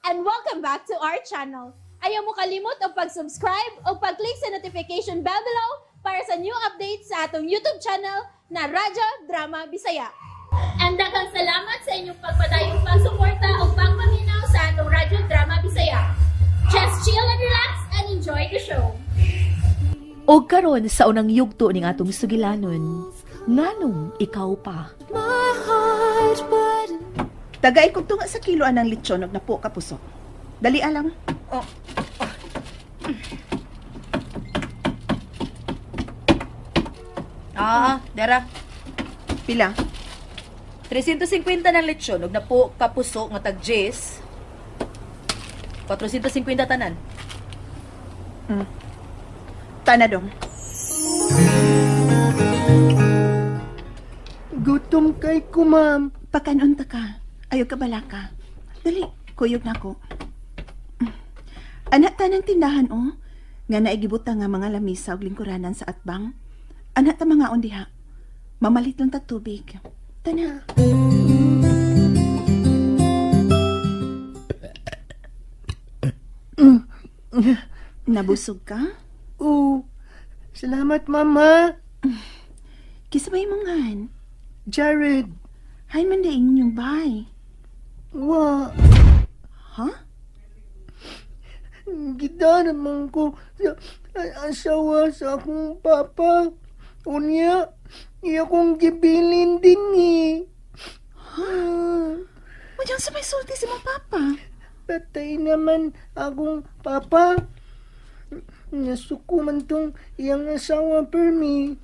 And welcome back to our channel. Ayaw mo kalimot og pag-subscribe o pag-click sa notification bell below para sa new updates sa atong YouTube channel na Radyo Drama Bisaya. And daghang salamat sa inyong pagpadayong pagsuporta o pagpaminaw sa atong Radyo Drama Bisaya. Just chill and relax and enjoy the show. Og karon sa unang yugto ning atong sugilanon, nganong ikaw pa? Tagay kog tunga sa kilo anang lechon og napo ka puso. Dali alang. Oh. Ah, dara. Pila? 350 ng lechon og napo ka puso nga tag 10. 450 tanan. Tana dong. Gutom kay ko, ma'am. Pakanon ta ka. Ayaw ka balaka. Dali, kuyog na ko. Anak tanang tindahan, oh. Nga naigibutang nga mga lamisa og lingkuranan sa atbang. Anak ta mga diha. Mamalit lang tag tubig. Tana. Nabusog ka? Oo. Salamat, mama. Kisabay mo ngan. Jared. Hay man na inyong bay. Wa. Ha? Gida naman ko sa asawa sa akong papa. Unya, iya kong gibilin din eh. Ha? Wadyang sa may sulti si mong papa. Patay naman akong papa. Nasuko man tong iyang asawa permi.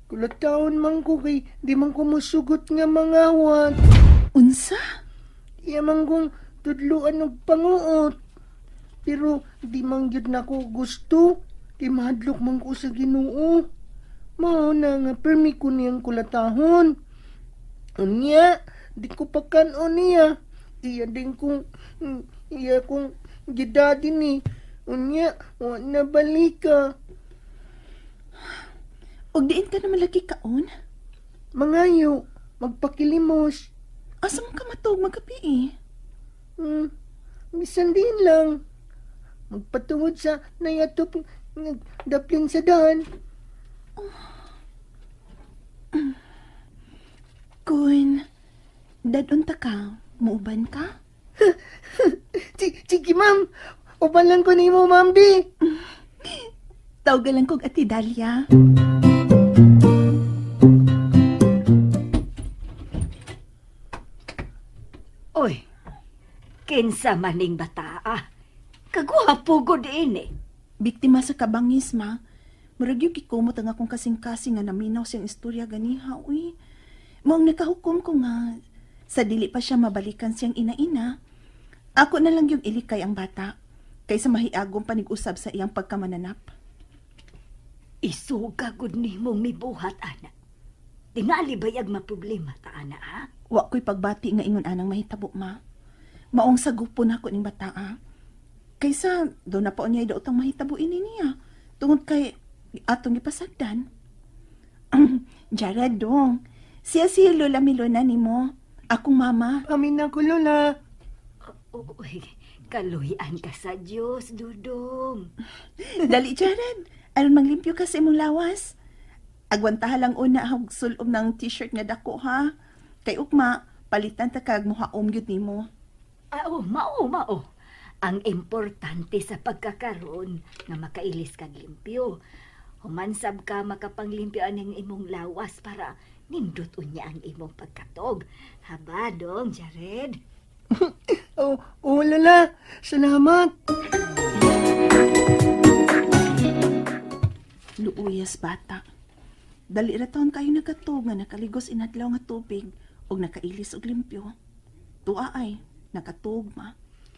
Kulataon man ko kay di man ko musugot nga mangawat. Unsa? Iya man kong tudluan og panguot. Pero di man gyud nako gusto. Di mahadlok man ko sa Ginoo. Mao na nga permi ko niyang kulatahon. Unya, di ko pa kanon niya. Iya din kong, iya kong gidadi ni. Unya, wa na balika. Og diin ka naman lagi kaon? Mangayo, magpakilimos. Asa man ka matog magabi eh? Bisan din lang. Magpatungod sa nayatop daplin sa daan. Oh. Kun, dadon ta ka, muuban ka? Sige, ma'am. Uban lang ko nimo, ma'am B. Tawag lang kog Ate Dalia. Oy, kinsa maning bataa. Kagwapo gud ini. Biktima sa kabangis, ma. Murag yung gikumot ang akong kasing-kasing nga naminaw siyang istorya ganiha, uy. Maong nakahukom ko nga, sa dili pa siya mabalikan siyang ina-ina. Ako na lang yung ilikay ang bata, kaysa mahiagong panig-usab sa iyang pagkamananap. Isuga gud nimo mibuhat, ana. Tingali bayag maproblema ta, ana, ha? Wa ko'y pagbati nga ingon anang mahitabo, ma. Maong sagupon ako ning bataa. Kaysa doon na pa niya daotang mahitabo ini niya. Tungod kay atong gipasagdan. Jared, dong. Siya si Lola Milona nimo. Akong mama. Amin na ko, Lola. Uy, kaluyan ka sa Diyos, Dudong. Dali, Jared. Aron manglimpyo ka sa imong lawas. Agwantaha lang una og sulob ng t-shirt nga dako, ha? Kay ugma, palitan ta kag muhaom gyud nimo. Ah, oh, mao, mao. Ang importante sa pagkakaroon nga makailis kag limpyo. Humansab ka makapanglimpyo aning imong lawas para nindot unya ang imong pagkatog. Haba, dong, Jared. Oh, oh, Lola. Salamat. Luuyas bata. Dali ra taon kayo nagatog nga nakaligos inadlaw nga tubig og nakailis og limpyo. Tuwa ay nakatug ma.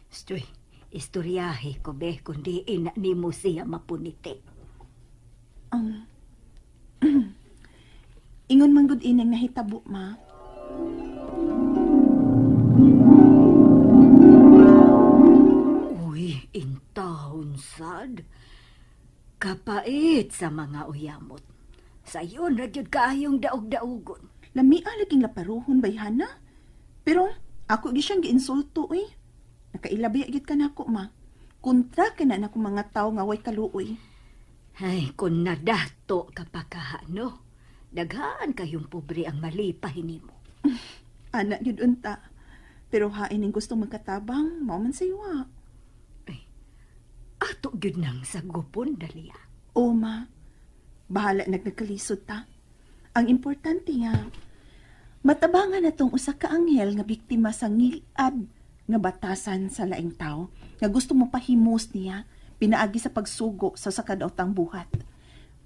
Stoy, istoryahe ko be kundi ina nimo siya mapunite. Ingon man gud ining nahitabo ma. Uy, intawon sad. Kapait sa mga uyamot. Sayon ra gyud kaayong daog-daogon. Lamia laging laparuhon bayhana. Pero ako gi siyang giinsulto eh. Nakailabi gyud ka nako, ma. Kontra ka na nako mga tawo nga way kaluoy. Ay, kung nadato ka pa kaha, no? Daghaan kayong pobre ang malipay nimo. Ana gyud unta. Pero hain ning gusto magkatabang, mao man saywa. Ay, ato gyud nang sagupon, Dalia. O ma, bahala nagkalisod ta. Ang importante nga, matabangan na tong usa ka anghel nga biktima sa ngilad nga batasan sa laing tao nga gusto mo pahimos niya pinaagi sa pagsugo sa usa ka daotang buhat.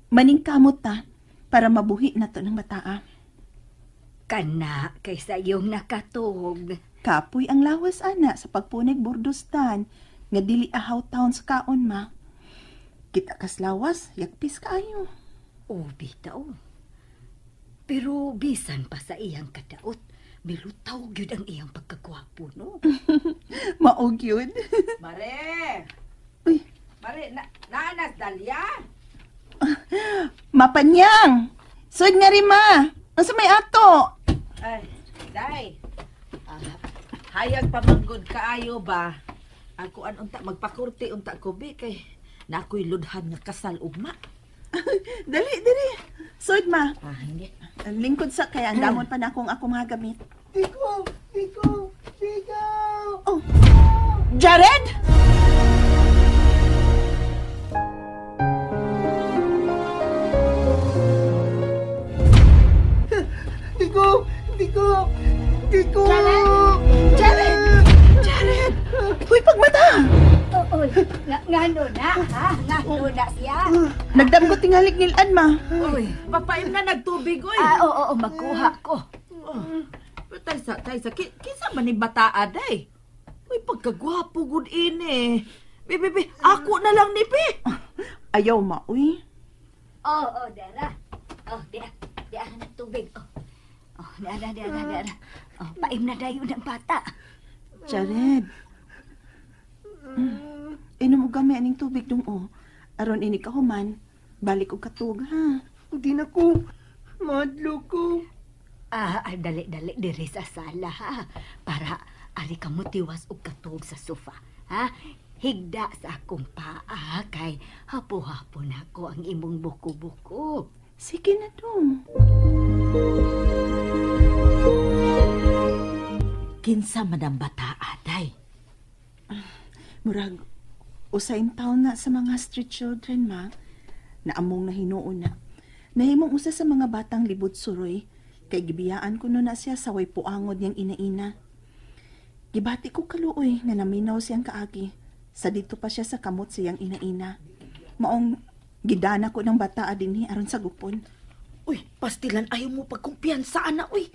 Maningkamot ta para mabuhi na to ng bataa. Kana kaysa iyong nakatuog. Kapoy ang lawas ana sa pagpunig burdustan nga dili ahaw taon sa kaon ma. Kita kas lawas, yakpis kaayo. O, bitaw. Pero bisan pa sa iyang kadaot, milutaw gyud ang iyang pagkagwapo, no? Mao gyud. Mare! Uy. Mare, naanas Dalia? Mapanyang! Sud nga rin ma! Unsa may ato? Ay, day. Hayag pamanggod kaayo ba? Ang kuan unta magpakurti unta ko bi kay nakoy ludhan nga kasal ugma. Dali, dali. Sud ma. Ah, hindi. Lingkod sa kaya ang damon pa na akong akong mga gamit. Diko! Diko! Diko! Oh. Jared! Diko! Diko! Diko! Jared! Jared! Jared! Uy, pagmata! Oy, ngano na, ha? Ngano na siya? Nagdamgo tingalig nilad ma. Uy. Papaim na nagtubig oy. Ah, oo, oo, magkuha ko. Oh. Taysa, taysa, kinsa man ni bataa day? Uy, pagkagwapo gud ini. Bi, bi, bi, ako na lang ni bi. Ayaw ma, uy. Oo, oh, dara. Oh, diya, diya na tubig. Oh. Oh, dara, dara, dara. Oh, paim na dayon ang bata. Jared. Inom og gamay aning tubig dong oh. Aron ini ka human, balik og katug ha. Di na ko. Madlo ko. Ah, dali-dali diri sa sala ha. Para ari ka mo tiwas og katug sa sofa, ha? Higda sa akong paa kay hapo-hapo na ko ang imong buko-buko. Sige na dong. Kinsa man ang bataa day? Murag usain taon na sa mga street children ma. Naamong na hinuon na. Nahimong usa sa mga batang libot suroy kay gibiyaan ko no na siya sa way puangod niyang inaina. Gibati ko kaluoy nga naminaw siyang kaagi. Sa dito pa siya sa kamot siyang inaina. Maong gidana ko ng bataa dinhi aron sa gupon. Uy, pastilan ayaw mo pagkumpiyansa, ana, uy.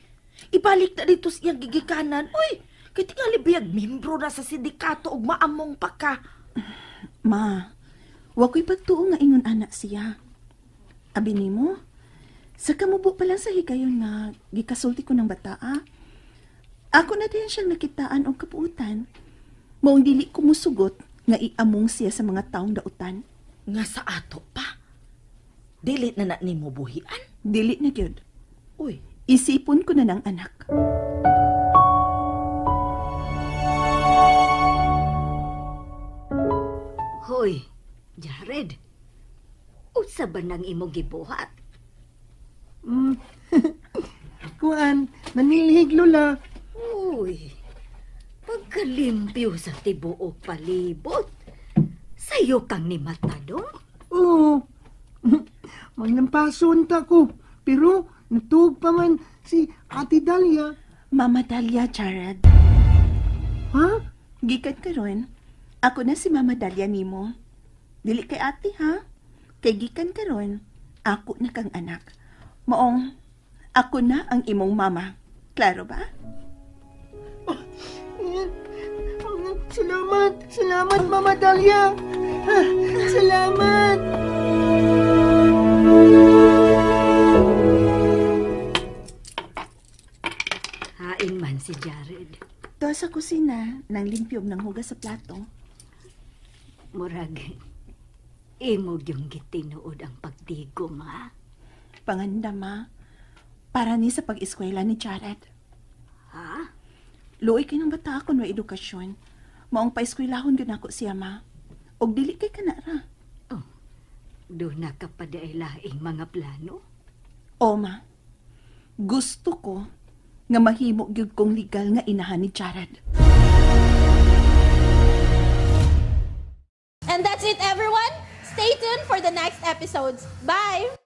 Ibalik na dito siyang gigikanan, uy. Kay tingali biyag membro na sa sindikato og maamong pa ka. Ma, wa ko'y pagtuo nga ingon anak siya. Abi nimo, sa kamubo pa lang sa higayon nga gikasulti ko ng bataa. Ako na din siyang nakitaan og kapuutan. Maong dili ko musugot nga iamong siya sa mga taong dautan. Nga sa ato pa. Dili na na nimo buhian. Dili na gyud. Uy, isipon ko na ng anak. Hoy, Jared. Unsa ba nang imong gibuhat? Kuan, manilhig lola. Uy, pagkalimpyo sa tibuok palibot. Sayo kang ni Matadong? Oo. Manglampason ta ko. Pero natuog pa man si Ate Dalia. Mama Dalia, Jared. Ha? Gikan karon, ako na si Mama Dalia nimo. Dili kay ate ha? Kay gikan karon, ako na kang anak. Maong, ako na ang imong mama. Klaro ba? Salamat! Salamat, Mama Dalia! Salamat! Hain man si Jared. To sa kusina, nang limpyog ng hugas sa plato. Murag, imog yung gitinuod ang pagtigom, ha? Panganda, ma. Para ni sa pag-eskwela ni Jared. Ha? Luoy kay ng bata ako no edukasyon. Maong paeskwelahon gyud nako siya, ma. Og dili kay kana ra. Oh, doon na ka pa diay laing mga plano? O, ma. Gusto ko nga mahimo gyud kong legal nga inahan ni Jared. And that's it, everyone. Stay tuned for the next episodes. Bye!